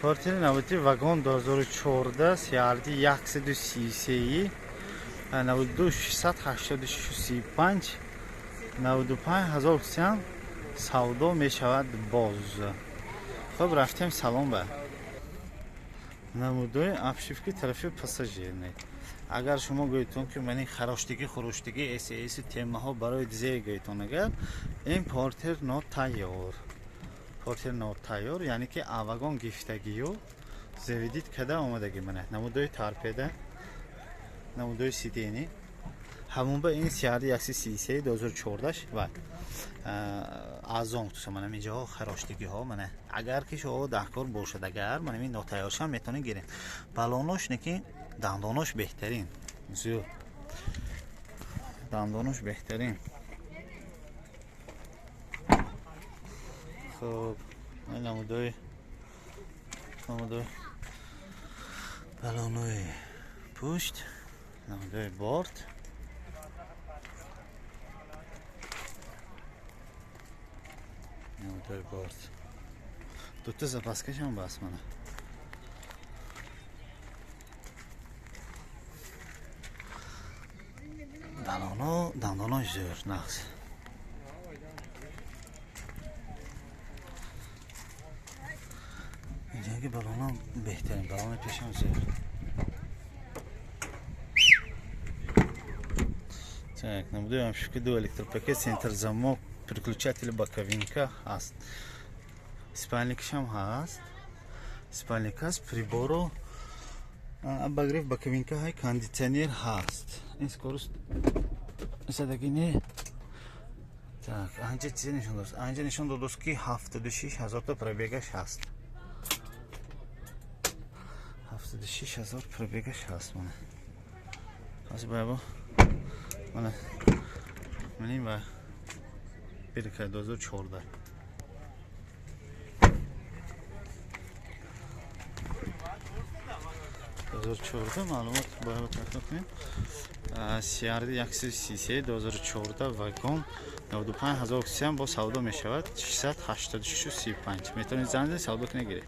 Портери навбати вагон 2014 CRD 133 92 686 35 95 ҳазор кисиам савдо мешавад боз. Хуб, рафтем салон ба. Намудои обшивки тарафи пассажирни. Агар шумо гӯедтон ки мани хароштигӣ, хуруштигӣ, СС темаҳо барои дизе гӯедтон, агар ин портер нотайёр. Портер нотайёр, яъне ки авагон гифтагию заведит када омадагӣ мана. Намудои торпеда, намудои сидени. Ҳамон ба ин CRD 133 2014 ва азон туса мана инҷоҳо хароштигиҳо мана. Агар ки шумо даҳкор бошад, агар мана ин нотайёршам метавонед гиред. Балонош неки дандонош беҳтарин. Зӯр. Дандонош беҳтарин. Хуб, намудои балонои пушт, намудои борт. Намудои борт. Дута запаскашам бас мана. Балоно, дандонош зӯр, нағз. Инҷаги балоно беҳтарин, балони пешам зӯр. Так, намудои обшивки ду электропакет, центр замок, переключатель боковинка ҳаст. Спальникшам ҳаст. Спальник ҳаст, приборо обогрев боковинка ҳай, кондитсионер ҳаст. Ин скорость задаги не. Так, анҷа чизе нишон додааст? Анҷа нишон додааст ки 76 ҳазорта пробегаш ҳаст. 76 ҳазор пробегаш ҳаст мана. Ҳозир бояд мана манин ва бирка 2014. Маълумот бояд такрор кунем. CRD 133 2014 вагон 95 ҳазор кисиам бо савдо мешавад 686 35. Метавонед занг занед, савдо кунед, гиред.